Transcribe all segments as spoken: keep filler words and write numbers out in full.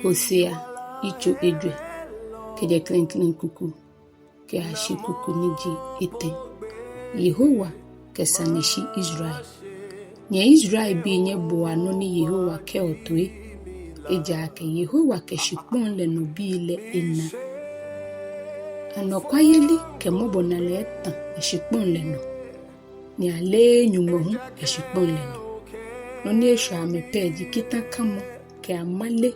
Hosea yitso ejwɛ, kɛjɛ klɛŋklɛŋ kuku kɛyashi kuku ni ji etɛ. Yehowa kɛ sane shi Israel. Nyɛ Israelbii, nyɛboa nɔ ni Yehowa kɛɔ toi. Ejaakɛ Yehowa kɛ shikpɔŋ lɛ nɔ bii lɛ ena. Anɔkwayeli kɛ mɔbɔnalɛ eta yɛ shikpɔŋ lɛ nɔ, ni aleee Nyɔŋmɔ hu yɛ shikpɔŋ lɛ nɔ. Nɔ ni eshwɛ amɛ pɛ ji kitakamɔ kɛ amale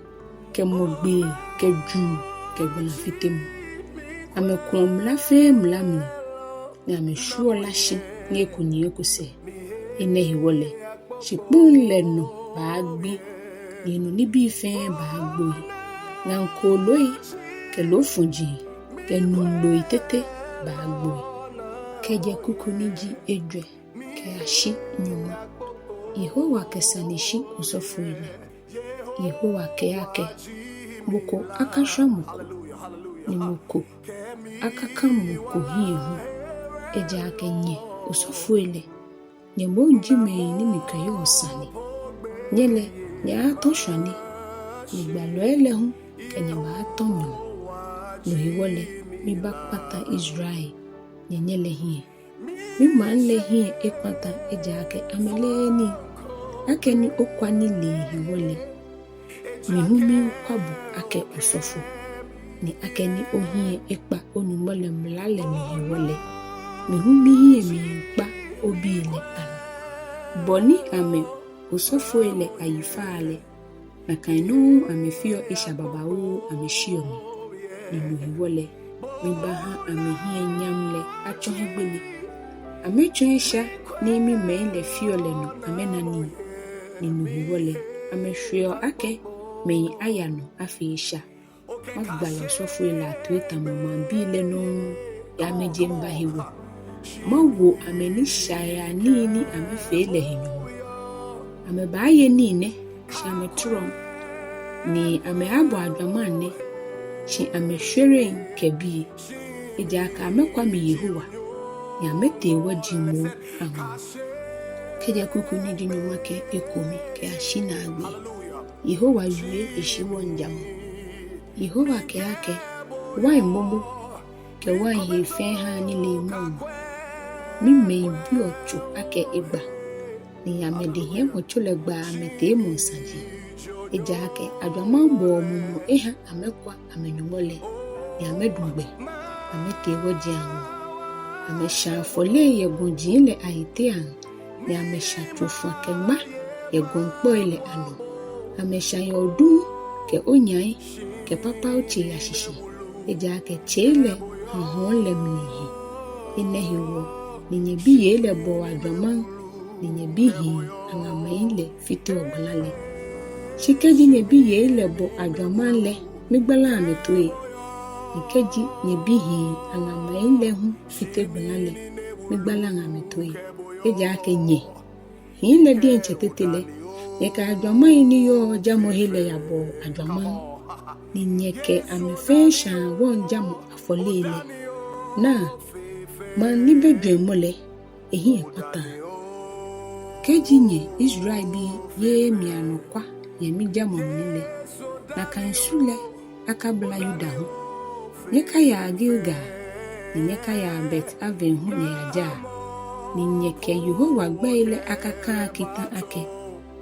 kɛ mɔgbee kɛ juu kɛ gbalafitemɔ. Amɛkuɔ mla fɛɛ mla mli, ni amɛshwieɔ la shi ni eko nyiɛ eko sɛɛ. Enɛ hewɔ lɛ, shikpɔŋ lɛ nɔ baagbi, ni enɔ nibii fɛɛ baagboi. Ŋaŋ kooloi kɛ loofɔji kɛ nuu loi tete baagboi. Kɛjɛ kuku ni ji ejwɛ kɛyashi nyɔŋma. Yehowa kɛ sane shi osɔfoi lɛ. Yehowa kɛɛ akɛ, mɔ ko akashwa mɔ ko, ni mɔ ko akaka mɔ ko hiɛ hu. Ejaakɛ nyɛ osɔfoi lɛ, nyɛ moŋ ji mɛi ni mikɛyɔɔ sane. Nyɛ lɛ, nyɛaatɔ shwane, ni gbalɔi lɛ hu kɛ nyɛ baatɔ nyɔɔŋ. No hewɔ lɛ, mibakpata Israel nyɛnyɛ lɛ hiɛ. Mimaŋ lɛ hiɛ ekpata, ejaakɛ amɛleee nii. Akɛni okwa nilee hewɔ lɛ, mi hu miikwa bo akɛ osɔfo, ni akɛni ohiɛ ekpa o-Nyɔŋmɔ lɛ mla lɛ nɔ hewɔ lɛ, mi hu mihiɛ miikpa obii lɛ anɔ. Bɔ ni amɛ osɔfoi lɛ ayi faa lɛ, nakai nɔŋŋ amɛfeɔ esha babaoo amɛshiɔ mi. Ni no hewɔ lɛ, mibaaha amɛhiɛ nyam lɛ atsɔ hiɛgbele. Amɛtsɔ esha ni mimɛi lɛ feɔ lɛ nɔ amɛna nii. Ni no hewɔ lɛ, amɛshweɔ akɛ mɛi aya nɔ afee esha. Magbala osɔfoi lɛ atoi tamɔ maŋbii lɛ nɔŋŋ yɛ amɛjeŋba hewɔ. Mawo amɛnishaianii ni amɛfee lɛ he nyɔmɔ. Amɛbaaye nii nɛ, shi amɛtɔrɔŋ, ni amɛaabɔ ajwamaŋ nɛ, shi amɛshwereŋ kɛ bii. Ejaakɛ amɛkwa mi Yehowa, ni amɛtee wɔji moŋ aŋɔɔ. Kɛjɛ kuku ni ji nyɔŋma kɛ ekome kɛyashi naagbee. Yehowa wie eshi wɔŋjamɔ. Yehowa kɛɛ akɛ, wain momo kɛ wain hee fɛɛ haa nilee mɔɔ. Mimɛi biɔ tso akɛ egba, ni amɛdɛŋ hiɛmɔ tso lɛ gbaa amɛteemɔŋ saji. Ejaakɛ ajwamaŋbɔɔ mumɔ eha amɛkwa amɛ-Nyɔŋmɔ lɛ, ni amɛdu gbɛ, amɛtee wɔji aŋɔɔ. Amɛsha afɔlei yɛ gɔji lɛ ayiteiaŋ, ni amɛsha tsofa kɛ ŋma yɛ gɔŋkpɔi lɛ anɔ. Amɛsha yɛ odum kɛ onyai kɛ papao tsei ashishi, ejaakɛ tsei lɛ hɔ̃hɔ̃ lɛ mli hi. Enɛ hewɔ ni nyɛbiyei lɛ bɔɔ ajwamaŋ, ni nyɛbihii aŋamɛi lɛ fiteɔ gbala lɛ. Shi kɛji nyɛbiyei lɛ bɔ ajwamaŋ lɛ, migbalaŋ amɛtoi. Ni kɛji nyɛbihii aŋamɛi lɛ hu fite gbala lɛ, migbalaŋ amɛtoi. Ejaakɛ nyɛ, hii lɛ diɛŋtsɛ tete lɛ, nyɛkɛ ajwamaŋi ni yɔɔ jamɔhe lɛ yabɔɔ ajwamaŋ, ni nyɛkɛ amɛ fɛɛ shaa wɔŋjamɔ afɔlei lɛ. Naa, maŋ ni bɛ jwɛŋmɔ lɛ, ehiɛ kpataa. Kɛji nyɛ Israelbii yeee mi anɔkwa yɛ mijamɔ mli lɛ, nakai su lɛ akabla Yuda hu. Nyɛkayaa Gilgal, ni nyɛkayaa Bet-Aven hu nyɛyajaa, ni nyɛkɛ Yehowa gbɛi lɛ akakaa kita akɛ,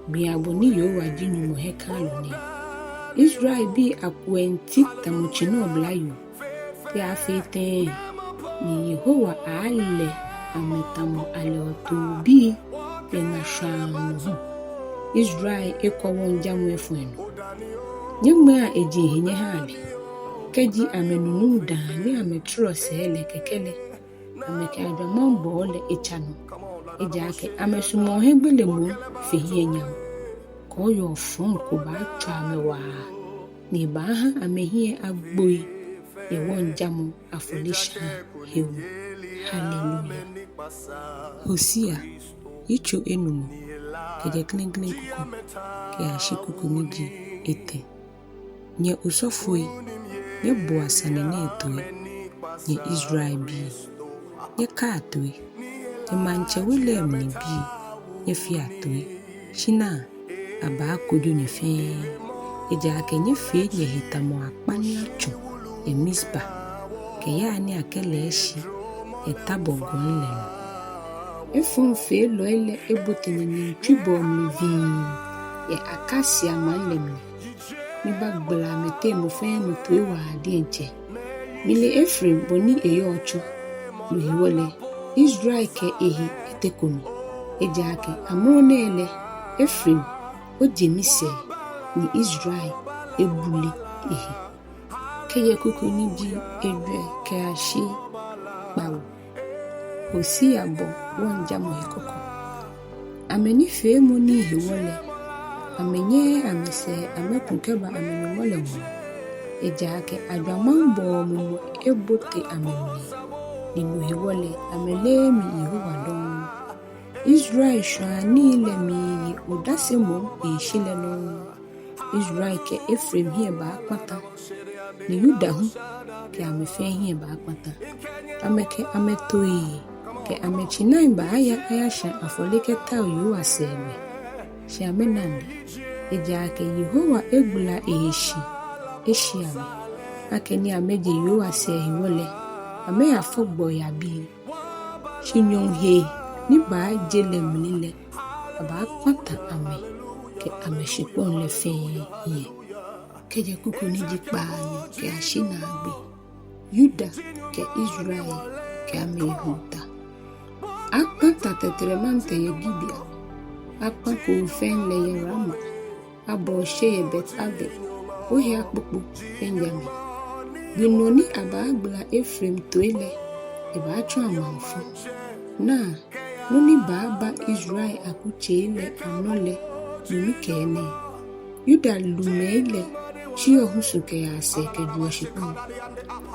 gbii abɔ ni Yehowa ji Nyɔŋmɔ hiɛkãalɔ nɛ. Israelbii akuɛŋ ti tamɔ tsinɔ oblayoo. Te aaafee tɛŋŋ ni Yehowa aalɛ amɛ tamɔ alɛɔ toobii yɛ ŋa shwãa nɔ hu? Israel ekɔ wɔŋjamɔ efɔ̃ enɔ. Nyɛŋmɛa eji he nyɛhaa lɛ. Kɛji amɛnu nuu dãa ni amɛtɔrɔ sɛɛ lɛ, kɛkɛ lɛ amɛkɛ ajwamãŋbɔɔ lɛ etsa nɔ. Ejaakɛ amɛsumɔɔ hiɛgbele moŋ fe hiɛnyam. Kɔɔyɔɔ fɔŋ ko baatswa amɛ waa, ni ebaaha amɛhiɛ agboi yɛ wɔŋjamɔ afɔleshaa hewɔ. Hallelujah. Hosea yitso enumɔ, kɛjɛ klɛŋklɛŋ kuku kɛyashi kuku ni ji etɛ. Nyɛ osɔfoi, nyɛboa sane nɛɛ toi, nyɛ Israelbii, nyɛkaa toi. Nyɛ maŋtsɛ we lɛ mli bii, nyɛfea toi, shi naa, abaakojo nyɛ fɛɛ. Ejaakɛ nyɛfee nyɛhe tamɔ akpa ni atsɔ yɛ Mizpa, kɛ yaa ni akɛlɛɛ shi yɛ Tabor gɔŋ lɛ nɔ. Efɔŋfeelɔi lɛ ebote nyɛnyɛŋtswibɔɔ mli vii yɛ Akasia maŋ lɛ mli. Mibagbala amɛteŋ mɔ fɛɛ mɔ toi waa diɛŋtsɛ. Mile Efraim bɔ ni eyɔɔ tsɔ. No hewɔ lɛ, Israel kɛ ehe eteko mi. Ejaakɛ amrɔ nɛɛ lɛ, Efraim, oje misɛɛ, ni Israel ebule ehe. Kɛjɛ kuku ni ji ejwɛ kɛyashi kpawo. Hosea bɔ wɔŋjamɔ he kɔkɔ. Amɛnifeemɔ nii hewɔ lɛ, amɛnyɛɛɛ amɛsɛɛ amɛku kɛba amɛNyɔŋmɔ lɛ ŋɔɔ. Ejaakɛ ajwamaŋbɔɔ mumɔ ebote amɛmli, ni no hewɔ lɛ amɛleee mi Yehowa dɔŋŋ. Israel shwãanii lɛ miiye odase moŋ yɛ shi lɛ nɔŋŋ. Israel kɛ Efraim hiɛ baakpata, ni Yuda hu kɛ amɛ fɛɛ hiɛ baakpata. Amɛkɛ amɛtooi kɛ amɛtsinai baaya ayashã afɔle kɛtao Yehowa sɛɛgbɛ, shi amɛnaŋ lɛ. Ejaakɛ Yehowa egbala ehe shi eshi amɛ, akɛni amɛje Yehowa sɛɛ hewɔ lɛ, amɛyafɔ gbɔi abii. Shi nyɔɔŋ hee ni baaje lɛ mli lɛ, abaakpata amɛ kɛ amɛshikpɔŋ lɛ fɛɛ hiɛ. Kɛjɛ kuku ni ji kpaanyɔ kɛyashi naagbee. Yuda kɛ Israel kɛ amɛhe hɔɔta. Akpata tɛtrɛmantɛrɛ yɛ Gibea, akpa koofɛŋ lɛ yɛ Rama, abɔ oshe yɛ Bet-Aven, ohe akpokpo Benyamin. Gbi nɔ ni abaagbala Efraim toi lɛ, ebaatsɔ amaŋfɔ. Naa, nɔ ni baaba Israel akutsei lɛ anɔ lɛ, no mikɛɛ nɛ. Yuda lumɛi lɛ tsiɔ husu kɛyaa sɛɛ kɛjuɔ shikpɔŋ.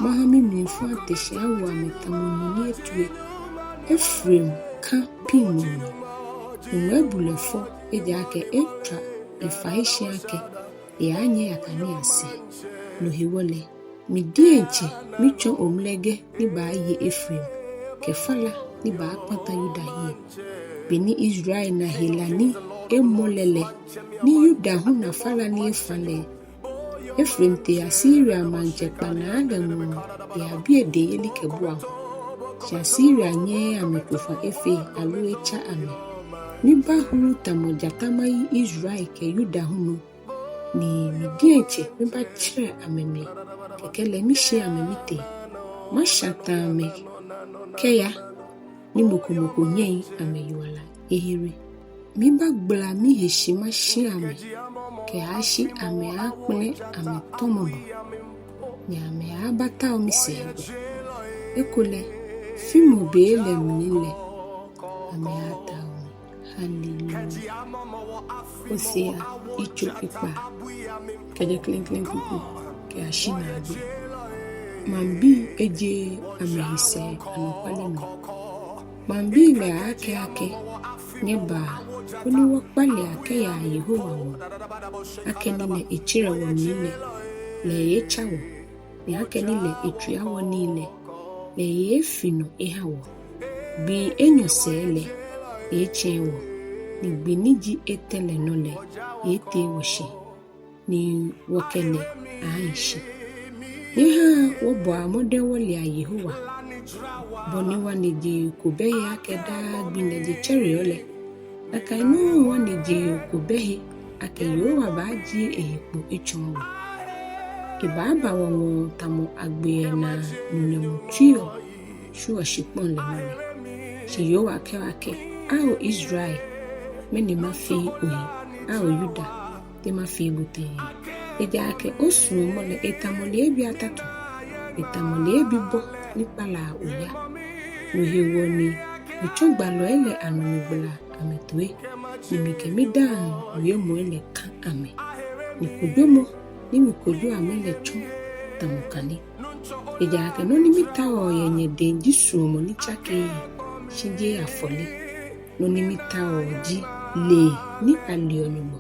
Maha mimlifu ate shi awo amɛ tamɔ nu ni etue. Efraim kã piŋmɔ mli. Nyɔŋmɔ ebu lɛ fɔ, ejaakɛ etswa efai shi akɛ eyaanyɛ eyaka nii asɛɛ. No hewɔ lɛ, mi diɛŋtsɛ mitsɔ omlɛgɛ ni baaye Efraim, kɛ fala ni baakpata Yuda hiɛ. Beni Israel na hela ni emɔ lɛ lɛ, ni Yuda hu na fala ni efã lɛ, Efraim tee Asiria maŋtsɛ kpanaa lɛ ŋɔɔ eyabi edɛŋ yelikɛbuamɔ. Shi Asiria nyɛɛɛ amɛtsofa efee aloo etsa amɛ. Mibahuru tamɔ jata mayi Israel kɛ Yuda hu nɔ, ni mi diɛŋtsɛ mibatserɛ amɛmli, kɛkɛ lɛ mishi amɛ mitee. Mashata amɛ kɛya, ni mɔ ko mɔ ko nyɛŋ amɛyiwala ehere. Mibagbala mihe shi mashi amɛ kɛyashi amɛaakpɛlɛ amɛtɔmɔ nɔ, ni amɛaabatao misɛɛgbɛ. Ekolɛ fimɔ be lɛ mli lɛ, amɛaatao mi. Hallelujah. Hosea yitso ekpaa, kɛjɛ klɛŋklɛŋ kuku kɛyashi naagbee. Maŋbii ejeee amɛhe sɛɛ anɔkwale mli. Maŋbii lɛ aaakɛɛ akɛ, nyɛbaa koni wɔkpalea kɛyaa Yehowa ŋɔɔ. Akɛni lɛ etserɛ wɔmli lɛ, lɛ eeetsa wɔ, ni akɛni lɛ etswia wɔnii lɛ, lɛ eeefi nɔ eha wɔ. Gbii enyɔ sɛɛ lɛ, eeetsɛŋ wɔ, ni gbi ni ji etɛ lɛ nɔ lɛ, eeetee wɔ shi, ni wɔkɛ lɛ aaahi shi. Nyɛhaa wɔbɔa mɔdɛŋ wɔlea Yehowa, bɔ ni ŋwanejee ko bɛ he akɛ daa gbi lɛ je tsɛreɔ lɛ. Nakai nɔŋŋ ŋwanejee ko bɛ he akɛ Yehowa baajie ehe kpo etsɔɔ wɔ. Ebaaba wɔŋɔɔ tamɔ agbiɛnaa nu nyɔmɔ tsuiɔ shwieɔ shikpɔŋ lɛ nɔ lɛ. Shi Yehowa kɛɔ akɛ, ao Israel, mɛni mafee ohe? Ao Yuda, te mafee bo tɛŋŋ? Ejaakɛ osuɔmɔ lɛ etamɔ leebi atatu, etamɔ leebi bɔ ni kpalaa oya. No hewɔ ni mitsɔ gbalɔi lɛ anɔ migbala amɛtoi, ni mikɛ midaaŋ wiemɔi lɛ kã amɛ. Ni kojomɔ ni mikojo amɛ lɛ tsɔ tamɔ kane. Ejaakɛ nɔ ni mitaoɔ yɛ nyɛdɛŋ ji suɔmɔ ni tsakeee, shi jeee afɔle. Nɔ ni mitaoɔ ji lee ni aleɔ Nyɔŋmɔ,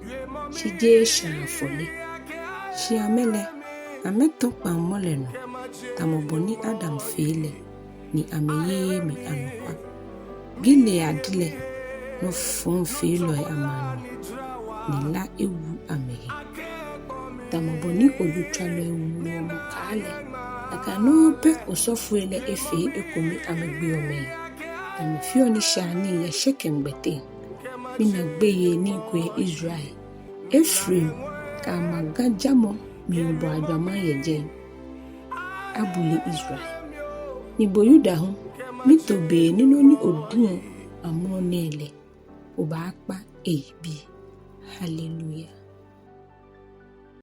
shi jeee shaa afɔle. Shi amɛ lɛ, amɛtɔ kpaŋmɔ lɛ nɔ, tamɔ bɔ ni Adam fee lɛ, ni amɛyeee mi anɔkwa. Gilead lɛ, nɔ fɔŋfeelɔi amaŋ ni, ni la ewu amɛhe. Tamɔ bɔ ni ojotswalɔi woɔ mɔ kaa lɛ, nakai nɔŋŋ pɛ osɔfoi lɛ efee ekome amɛgbeɔ mɛi, amɛfeɔ nishaianii yɛ Shekem gbɛteŋ. Mina gbeyei ni ko yɛ Israel. Efraim kɛ amãgã jamɔ miibɔ ajwamãŋ yɛ jɛi. Abule Israel. Ni bo Yuda hu, mito be ni nɔ ni oduɔ amrɔ nɛɛ lɛ, obaakpa eyibii. Hallelujah.